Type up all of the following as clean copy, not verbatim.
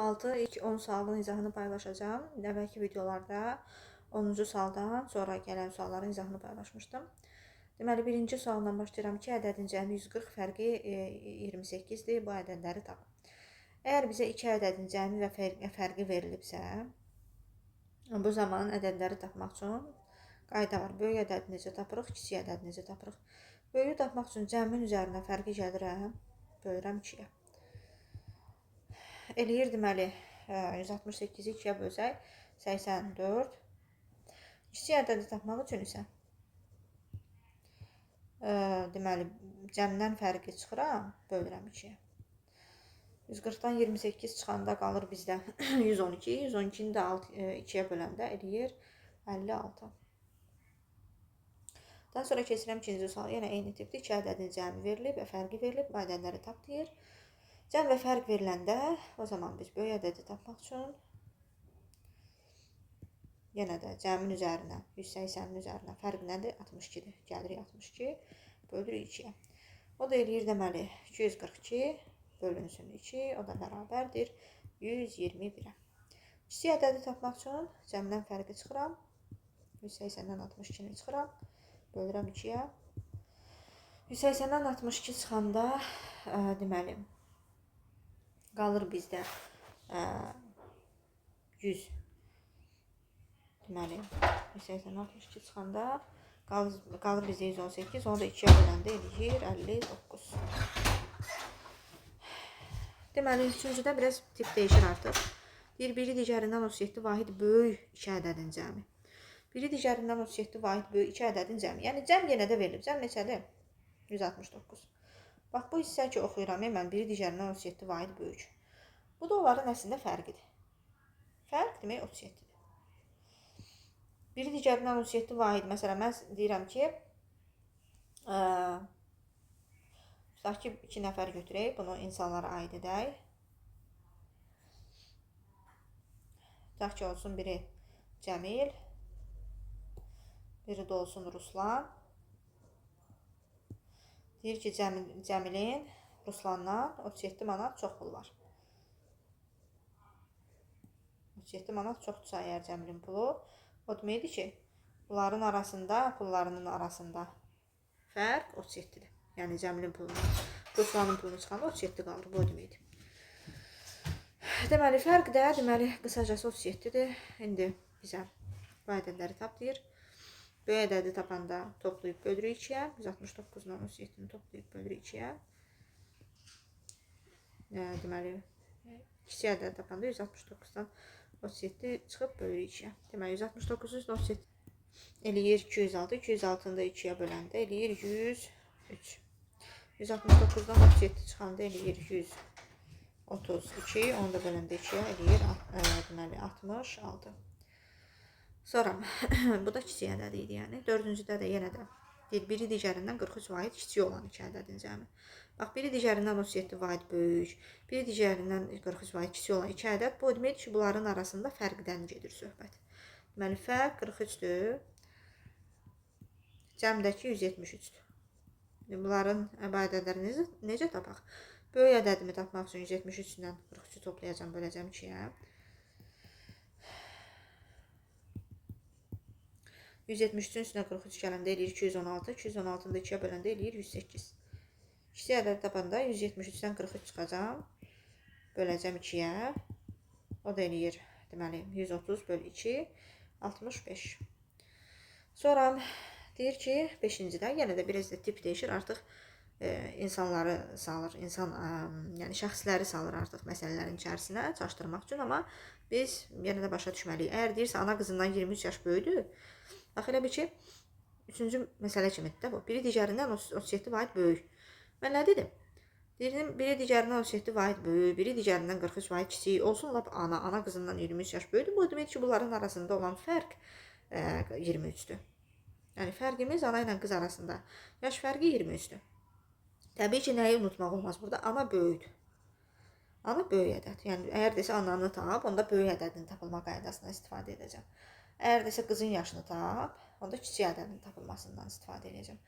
6 ilk 10 sualın izahını paylaşacağım. Əvvəlki videolarda 10-cu sualdan sonra gələn sualların izahını paylaşmışdım. Deməli, birinci sualdan başlayıram ki, ədədin cəmi 140, fərqi 28-dir. Bu ədədləri tapın. Əgər bizə iki ədədin cəmi və fərqi verilibsə, bu zaman ədədləri tapmaq üçün qayda var. Böyük ədədi necə tapırıq, kiçik ədədi necə tapırıq? Böyüyü tapmaq üçün cəmin üzərinə fərqi gəlirəm, bölürəm 2-yə. Eləyir deməli, 168-i 2-yə bölsək, 84. Kiçik ədədi tapmaq üçün isə deməli, cəmdən fərqi çıxıram, bölürəm 2-yə. 140-dan 28 çıxanda qalır bizdə 112. 112-ni də 2-yə böləndə eləyir 56. Daha sonra keçirəm ikinci sual. Yenə eyni tipdir. İki ədədin cəmi verilib və fərqi verilib. Bu ədədləri tap deyir. Cəm və fərq veriləndə o zaman biz böyük ədədi tapmaq üçün yenə də cəmin üzərinə, 180-in üzərinə fərq nədir? 62-dir. Gəlirik 62, bölürük 2-yə. O da eləyir deməli 242 bölünsün 2, o da bərabərdir 121-ə. Kiçik ədədi tapmaq üçün cəmdən fərqi çıxıram. 180-dən 62-ni çıxıram. Bölürəm 2-yə. 180-dən 62 çıxanda deməli qalır bizdə 100. Deməli 180-dən 62 çıxanda qalır bizdə 118. Onu da 2-yə böləndə eləyir 59. Deməli, üçüncüdə biraz tip dəyişir artıq. Deyir, biri digərindən 37 vahid böyük iki ədədin cəmi. Biri digərindən 37 vahid böyük iki ədədin cəmi. Yəni, cəm yenə də verilib. Cəm neçədir? 169. Bax, bu hissə ki, oxuyuram, mən biri digərindən 37 vahid böyük. Bu da onların əslində fərqidir. Fərq demək 37-dir. Biri digərindən 37 vahid. Məsələn, mən deyirəm ki, tutaq ki, 2 nəfər götürək, bunu insanlara aid edək. Tutaq ki, olsun biri Cəmil, biri də olsun Ruslan. Deyir ki, Cəmilin Ruslandan 37 manat çox pul var. 37 manat çoxdursa əgər Cəmilin pulu, o deməkdir ki, bunların arasında, pullarının arasında fərq 37-dir. Yəni, Cəmilin pulunu, Ruslanın pulunu çıxanda 37 qalır. Bu o deməkdir. Deməli, fərq də, deməli, qısacası 37-dir. İndi bizə bu ədədləri tap deyir. Böyük ədədi tapanda toplayıb bölürük 2-yə. 169 ilə 37-ni toplayıb bölürük 2-yə. Deməli, kiçik ədədi tapanda 169-dan 37 çıxıb bölürük 2-yə. Deməli, 169-un 37 eləyir 206. 206-nı da 2-yə böləndə eləyir 103. 169-dan 37 çıxanda eləyir 132. Onu da böləndə 2-yə eləyir deməli, 66. Sonra, bu da kiçik ədədi idi, yəni. Dördüncüdə də yenə də deyir, biri digərindən 43 vahid kiçik olan iki ədədin cəmi. Bax, biri digərindən 37 vahid böyük, biri digərindən 43 vahid kiçik olan iki ədəd. Bu deməkdir ki, bunların arasında fərqdən gedir söhbət. Deməli, fərq 43-dür. Cəmdəki 173-dür. Bunların bu ədədləri necə tapaq? Böyük ədədimi tapmaq üçün 173 ilə 43-ü toplayacağam, böləcəm 2-yə. 173-ün üstünə 43 gələndə eləyir 216, 216-nı da 2-yə böləndə eləyir 108. Kiçik ədəd tapanda 173-dən 43 çıxacam, böləcəm 2-yə. O da eləyir, deməli, 130 böl 2, 65. Sonra deyir ki, 5-cidə yenə də biraz da tip dəyişir, artıq insanları salır, yəni şəxsləri salır artıq məsələlərin içərisinə çaşdırmaq üçün, amma biz yenə də başa düşməliyik. Əgər deyirsə, ana qızından 23 yaş böyüdür, bax, elə bil ki, üçüncü məsələ kimidir də bu. Biri digərindən 37 vahid böyük. Mən nə dedim? Dedim, biri digərindən 37 vahid böyük, biri digərindən 43 vahid kiçik. Olsun lap ana, ana qızından 23 yaş böyüdür. Bu deməkdir ki, bunların arasında olan fərq 23-dür. Yəni, fərqimiz ana ilə qız arasında yaş fərqi 23-dür. Təbii ki, nəyi unutmaq olmaz burada? Ana böyükdür. Ana böyük ədəd. Yəni, əgər desə ananı tap, onda böyük ədədin tapılma qaydasından istifadə edəcəm. Əgər desə qızın yaşını tap, onda kiçik ədədin tapılmasından istifadə edəcəm.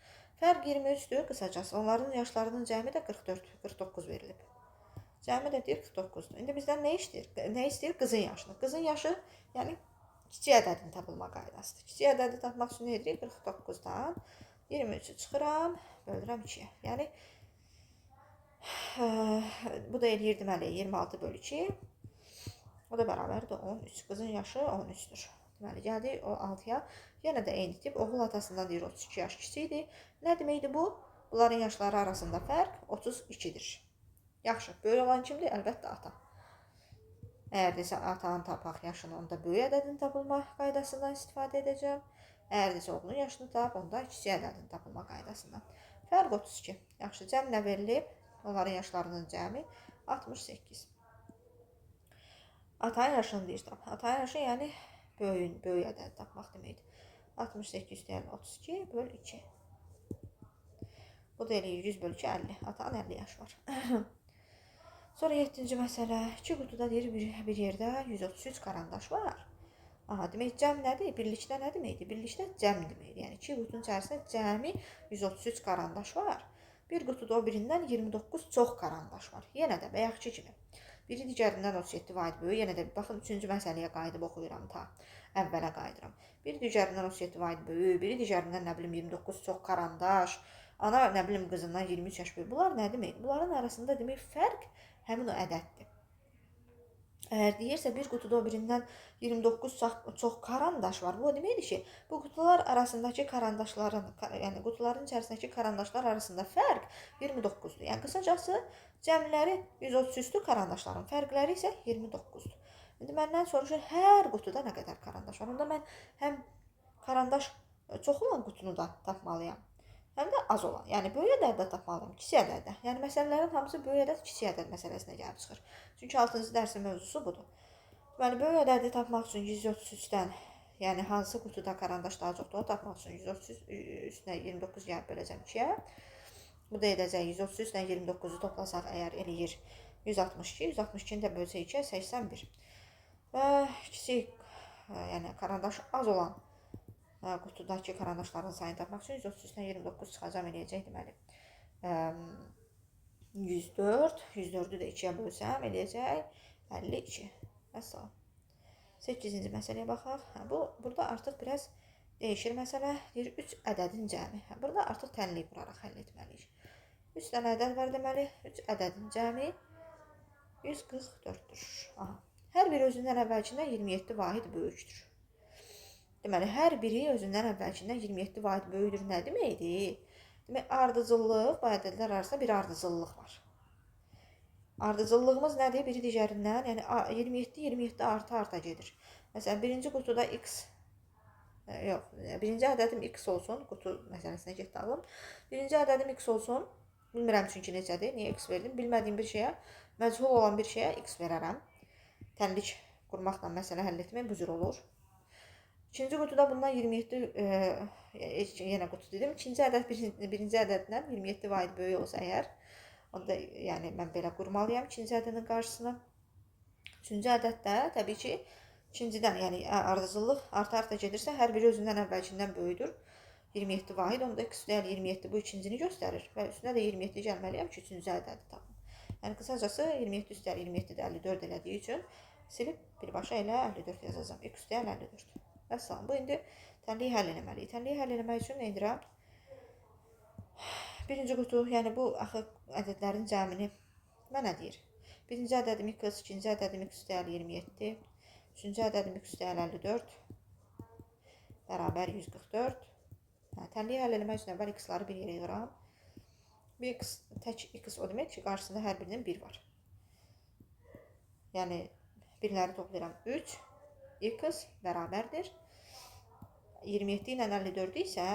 Fərq 23-dür, qısacası. Onların yaşlarının cəmi də 44, 49 verilib. Cəmi də deyir 49-dur. İndi bizdən nə istəyir? Nə istəyir? Qızın yaşını. Qızın yaşı, yəni kiçik ədədin tapılma qaydasıdır. Kiçik ədədi tapmaq üçün nə edirik? 49-dan 23-ü çıxıram, bölürəm 2-yə. Yəni bu da eləyir deməli 26 bölü 2. O da bərabərdir 13. Qızın yaşı 13-dür. Deməli, gəldik o 6-ya. Yenə də eyni tip. Oğul atasından deyir 32 yaş kiçikdir. Nə deməkdir bu? Bunların yaşları arasında fərq 32-dir. Yaxşı, böyük olan kimdir? Əlbəttə ata. Əgər desə atanın tapaq yaşını, onda böyük ədədin tapılma qaydasından istifadə edəcəm. Əgər desə oğlun yaşını tap, onda kiçik ədədin tapılma qaydasından. Fərq 32. Yaxşı, cəm nə verilib? Onların yaşlarının cəmi 68. Atanın yaşını deyir tap. Atanın yaşı yəni böyük ədədi tapmaq deməkdir. 68 deyəli 32 böl 2. Bu da eləyir 100 böl 2 50. Atanın 50 yaşı var. Sonra 7-ci məsələ. 2 qutuda deyir bir yerdə 133 karandaş var. Aha, demək cəm nədir? Birlikdə nə deməkdir? Birlikdə cəm deməkdir. Yəni 2 qutunun içərisində cəmi 133 karandaş var. Bir qutuda o birindən 29 çox karandaş var. Yenə də bayaqki kimi. Biri digərindən 37 vahid böyük. Yenə də baxın 3-cü məsələyə qayıdıb oxuyuram ta. Əvvələ qayıdıram. Biri digərindən 37 vahid böyük, biri digərindən nə bilim 29 çox karandaş. Ana nə bilim qızından 23 yaş böyük. Bunlar nə deməkdir? Bunların arasında demək fərq həmin o ədəddir. Əgər deyirsə bir qutuda o birindən 29 çox karandaş var. Bu o deməkdir ki, bu qutular arasındakı karandaşların, yəni qutuların içərisindəki karandaşlar arasında fərq 29-dur. Yəni qısacası cəmləri 133-dür karandaşların, fərqləri isə 29-dur. İndi məndən soruşur hər qutuda nə qədər karandaş var. Onda mən həm karandaş çox olan qutunu da tapmalıyam, həm də az olan. Yəni böyük ədəd də tapmalıyam, kiçik ədəd də. Yəni məsələlərin hamısı böyük ədəd, kiçik ədəd məsələsinə gəlib çıxır. Çünki 6-cı dərsin mövzusu budur. Deməli, böyük ədədi tapmaq üçün 133-dən, yəni hansı qutuda karandaş daha çoxdur, onu tapmaq üçün 133 üstünə 29 gəlib böləcəm 2-yə. Bu da edəcək 133 ilə 29-u toplasaq əgər eləyir 162, 162-ni də bölsək 2-yə 81. Və kiçik, yəni karandaş az olan qutudakı karandaşların sayını tapmaq üçün 133-dən 29 çıxacam eləyəcək deməli. 104, 104-ü də 2-yə bölsəm eləyəcək 52. Vəssalam. 8-ci məsələyə baxaq. Bu, burada artıq biraz dəyişir məsələ. Deyir 3 ədədin cəmi. Burada artıq tənlik quraraq həll etməliyik. 3 dənə ədəd var deməli. 3 ədədin cəmi 144-dür. Aha. Hər biri özündən əvvəlkindən 27 vahid böyükdür. Deməli, hər biri özündən əvvəlkindən 27 vahid böyükdür. Nə deməkdir? Demək, ardıcıllıq, bu ədədlər arasında bir ardıcıllıq var. Ardıcıllığımız nədir? Biri digərindən, yəni 27, 27 arta-arta gedir. Məsələn, birinci qutuda x, yox, birinci ədədim x olsun, qutu məsələsinə getdi ağlım. Birinci ədədim x olsun, bilmirəm çünki necədir, niyə x verdim? Bilmədiyim bir şeyə, məchul olan bir şeyə x verərəm. Tənlik qurmaqla məsələ həll etmək bu cür olur. İkinci qutuda bundan 27, yenə qutu dedim. İkinci ədəd birinci ədəddən 27 vahid böyük olsa əgər, onda yəni mən belə qurmalıyam ikinci ədədin qarşısına. Üçüncü ədəd də təbii ki, ikincidən, yəni ardıcıllıq arta-arta gedirsə, hər biri özündən əvvəlkindən böyükdür. 27 vahid, onda x üstəgəl 27 bu ikincini göstərir və üstünə də 27 gəlməliyəm ki, üçüncü ədədi tapım. Yəni qısacası 27 üstəgəl 27 də 54 elədiyi üçün silib birbaşa elə 54 yazacağam. X üstəgəl 54. Vəssalam. Bu indi tənliyi həll eləməliyik. Tənliyi həll eləmək üçün nə edirəm? Birinci qutu, yəni bu axı ədədlərin cəmini mənə deyir. Birinci ədədim x, ikinci ədədim x üstəgəl 27, üçüncü ədədim x üstəgəl 54 bərabər 144. Tənliyi həll eləmək üçün əvvəl x-ları bir yerə yığıram. Bir x, tək x o demək ki, qarşısında hər birinin 1 var. Yəni birləri toplayıram. 3 x bərabərdir. 27 ilə 54-ü isə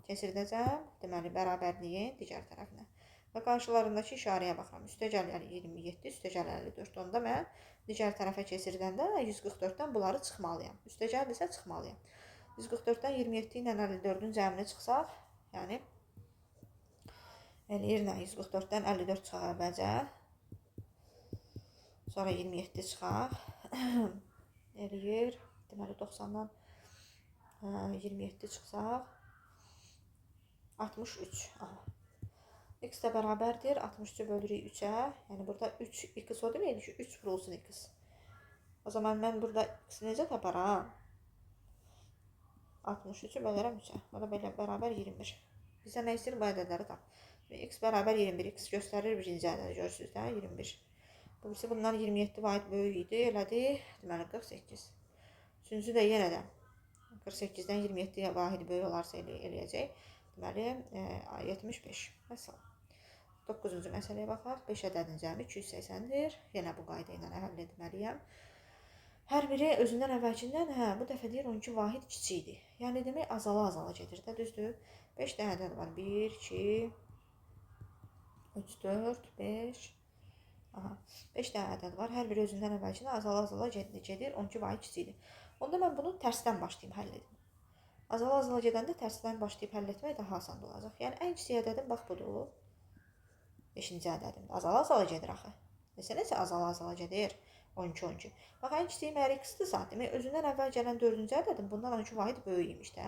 kesirdəcəm. Deməli, bərabərliyin digər tərəfinə. Və qarşılarındakı işarəyə baxıram. Üstəgəl 27, üstəgəl 54. Onda mən digər tərəfə kesirdəndə 144-dən bunları çıxmalıyam. Üstəgəldirsə çıxmalıyam. 144-dən 27 ilə 54-ün cəmini çıxsaq, yəni eləyir nə? 144-dən 54 çıxaq əvvəlcə. Sonra 27 çıxaq. Eləyir. Deməli, 90-dan 27 çıxsaq 63. Aha. X də bərabərdir 63-ü bölürük 3-ə. Yəni burada 3x o deməkdir ki, 3 vurulsun x. O zaman mən burada x-i necə taparam? 63-ü bölərəm 3-ə. O da belə bərabər 21. Bizə nə istəyir? Bu ədədləri tap. X bərabər 21. X göstərir birinci ədədi, görürsünüz də, 21. Bu birisi bundan 27 vahid böyük idi. Elədi. Deməli 48. Üçüncü də yenə də 48-dən 27 vahid böyük olarsa eləyəcək. Deməli 75. Məsələn. 9-cu məsələyə baxaq. 5 ədədin cəmi 280-dir. Yenə bu qayda ilə həll etməliyəm. Hər biri özündən əvvəlkindən, hə, bu dəfə deyir 12 vahid kiçikdir. Yəni demək azala-azala gedir də, düzdür? 5 dənə ədəd var. 1, 2, 3, 4, 5. Aha, 5 dənə ədəd var. Hər biri özündən əvvəlkindən azala-azala gedir. 12 vahid kiçikdir. Onda mən bunu tərsdən başlayım həll edim. Azala-azala gedəndə tərsdən başlayıb həll etmək daha asan olacaq. Yəni ən kiçik ədədim bax budur. 5-ci ədədimdir. Azala-azala gedir axı. Neçə-neçə azala-azala gedir? 12, 12. Bax, ən kiçiyim əgər x-dirsə, demək özündən əvvəl gələn 4-cü ədədim bundan 12 vahid böyük imiş də.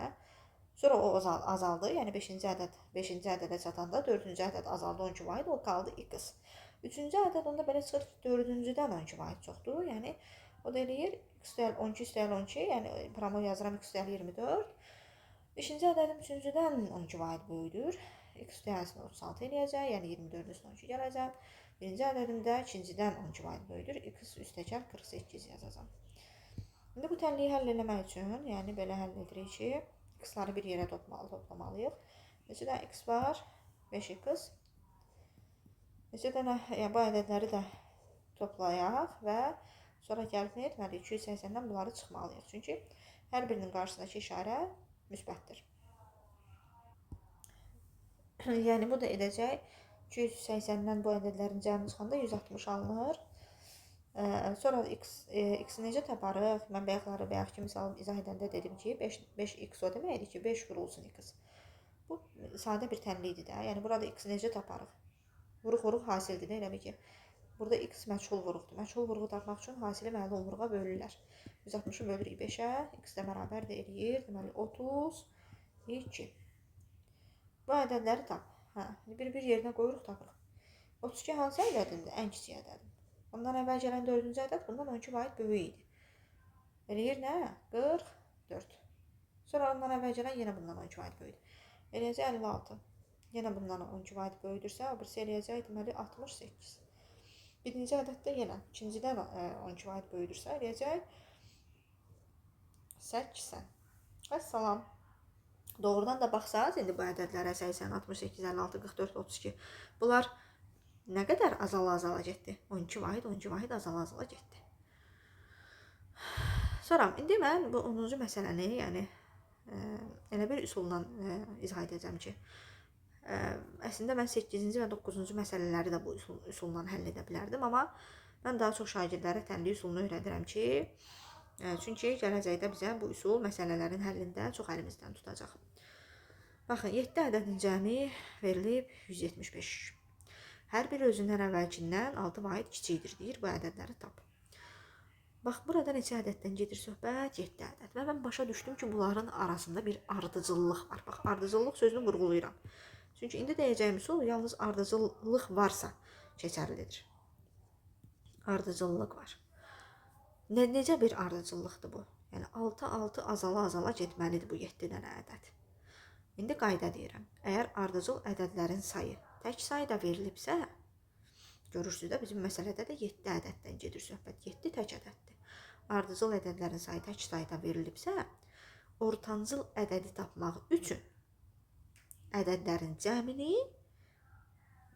Sonra o azaldı. Yəni 5-ci ədəd 5-ci ədədə çatanda 4-cü ədəd azaldı 12 vahid, o qaldı x. 3-cü ədəd onda belə çıxır ki, 4-cüdən 12 vahid çoxdur. Yəni o da eləyir x üstəl 12 üstəl 12, yəni pramo yazıram x üstəl 24. 5-ci ədədim 3-cüdən 12 vahid böyükdür. X üstəlsinə 36 eləyəcək, yəni 24-ün üstünə 12 gələcəm. Birinci ədədimdə ikincidən 12 vahid böyükdür. X üstəgəl 48 yazacağam. İndi bu tənliyi həll eləmək üçün, yəni belə həll edirik ki, x-ları bir yerə toplamalıyıq. Neçə dənə x var? 5x. Neçə dənə, yəni bu ədədləri də toplayaq və sonra gəlib nə etməliyik? 280-dən bunları çıxmalıyıq. Çünki hər birinin qarşısındakı işarə müsbətdir. Yəni bu da edəcək 280-dən bu ədədlərin cəmi çıxanda 160 alınır. Sonra x-i necə taparıq? Mən bayaqki misalım izah edəndə dedim ki, 5x o deməkdir ki, 5 vurulsun x. Bu sadə bir tənlikdir də. Yəni burada x-i necə taparıq? Vuruq hasildir də, elə bil ki, burada x məchul vuruqdur. Məchul vuruğu tapmaq üçün hasili məlum vuruğa bölürlər. 160-ı bölürük 5-ə, x də bərabər də eləyir. Deməli 32. Bu ədədləri tap. Hə, bir-bir yerinə qoyuruq, tapırıq. 32 hansı ədədimdir? Ən kiçik ədədim. Ondan əvvəl gələn 4-cü ədəd bundan 12 vahid böyük idi. Eləyir nə? 44. Sonra ondan əvvəl gələn yenə bundan 12 vahid böyükdür. Eləyəcək 56. Yenə bundan 12 vahid böyükdürsə, o birisi eləyəcək deməli 68. Birinci ədəddə yenə ikincidən 12 vahid böyükdürsə, eləyəcək 80. Vəssalam. Doğrudan da baxsanız, indi bu ədədlərə 80, 68, 56, 44, 32. Bunlar nə qədər azala-azala getdi? 12 vahid, 12 vahid azala-azala getdi. Sonra, indi mən bu 10-cu məsələni, yəni elə bir üsulla izah edəcəm ki, əslində mən 8-ci və 9-cu məsələləri də bu üsulla həll edə bilərdim, amma mən daha çox şagirdlərə tənlik üsulunu öyrədirəm ki, çünki gələcəkdə bizə bu üsul məsələlərin həllində çox əlimizdən tutacaq. Baxın, 7 ədədin cəmi verilib 175. Hər biri özündən əvvəlkindən 6 vahid kiçikdir, deyir, bu ədədləri tap. Bax, burada neçə ədəddən gedir söhbət? 7 ədəd. Və mən başa düşdüm ki, bunların arasında bir ardıcıllıq var. Bax, ardıcıllıq sözünü vurğulayıram. Çünki indi deyəcəyim üsul yalnız ardıcıllıq varsa keçərlidir. Ardıcıllıq var. Necə bir ardıcıllıqdır bu? Yəni 6-6 azala-azala getməlidir bu 7 dənə ədəd. İndi qayda deyirəm. Əgər ardıcıl ədədlərin sayı tək sayda verilibsə, görürsünüz də bizim məsələdə də 7 ədəddən gedir söhbət. 7 tək ədəddir. Ardıcıl ədədlərin sayı tək sayda verilibsə, ortancıl ədədi tapmaq üçün ədədlərin cəmini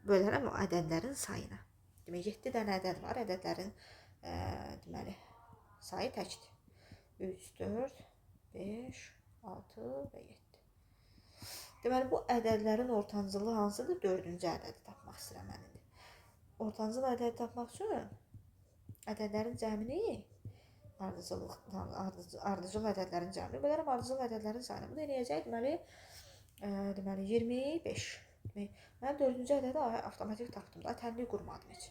bölərəm o ədədlərin sayına. Demək 7 dənə ədəd var. Ədədlərin deməli sayı təkdir. 3, 4, 5, 6 və 7. Deməli, bu ədədlərin ortancılı hansıdır? 4-cü ədədi tapmaq istəyirəm mən indi. Ortancıl ədədi tapmaq üçün ədədlərin cəmini ardıcıl ədədlərin cəmini bölərəm ardıcıl ədədlərin sayına. Bu da eləyəcək, deməli 25. Demək, mən 4-cü ədədi avtomatik tapdım. Daha tənlik qurmadım heç.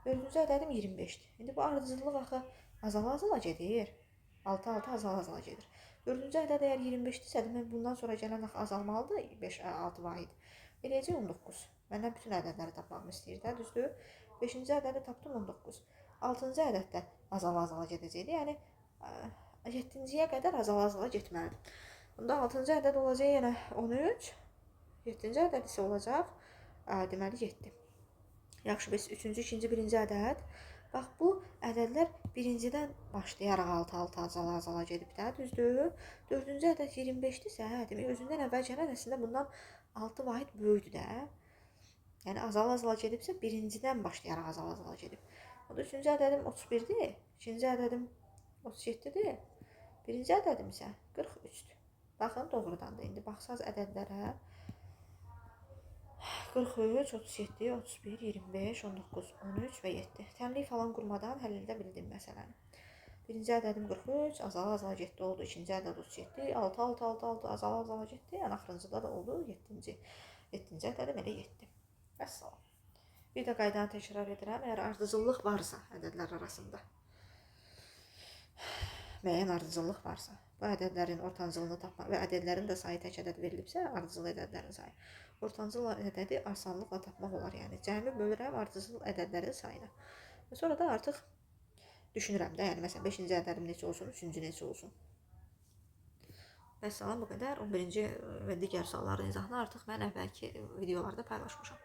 4-cü ədədim 25-dir. İndi bu ardıcıllıq axı azala-azala gedir. 6-6 azala-azala gedir. 4-cü ədəd əgər 25-dirsə, demək bundan sonra gələn axı azalmalıdır 5-6 vahid. Eləyəcək 19. Məndən bütün ədədləri tapmağımı istəyir də, düzdür? 5-ci ədədi tapdım 19. 6-cı ədəddə azala-azala gedəcəkdi. Yəni 7-ciyə qədər azala-azala getməlidir. Bunda 6-cı ədəd olacaq yenə 13. 7-ci ədəd isə olacaq deməli 7. Yaxşı, biz 3-cü, 2-ci, 1-ci ədəd. Bax, bu ədədlər birincidən başlayaraq 6-6 azala-azala gedib də, düzdür? 4-cü ədəd 25-dirsə, demək özündən əvvəl gələn əslində bundan 6 vahid böyükdür də. Yəni azala-azala gedibsə, birincidən başlayaraq azala-azala gedib. Onda 3-cü ədədim 31-dir, 2-ci ədədim 37-dir, 1-ci ədədim isə 43-dür. Baxın, doğrudan da indi baxsaz ədədlərə 43, 37, 31, 25, 19, 13 və 7. Tənlik falan qurmadan həll edə bildim məsələni. Birinci ədədim 43, azala-azala getdi, oldu. İkinci ədəd 37, 6, 6, 6, 6, azala-azala getdi. Yəni axırıncıda da oldu 7-ci. 7-ci ədədim elə 7. Vəssalam. Bir də qaydanı təkrar edirəm. Əgər ardıcıllıq varsa ədədlər arasında, müəyyən ardıcıllıq varsa, bu ədədlərin ortancılını tapmaq və ədədlərin də sayı tək ədəd verilibsə, ardıcıl ədədlərin sayı. Ortancıl ədədi asanlıqla tapmaq olar. Yəni cəmi bölürəm ardıcıl ədədlərin sayına. Və sonra da artıq düşünürəm də, yəni məsələn 5-ci ədədim neçə olsun, 3-cü neçə olsun. Vəssalam, bu qədər. 11-ci və digər sualların izahını artıq mən əvvəlki videolarda paylaşmışam.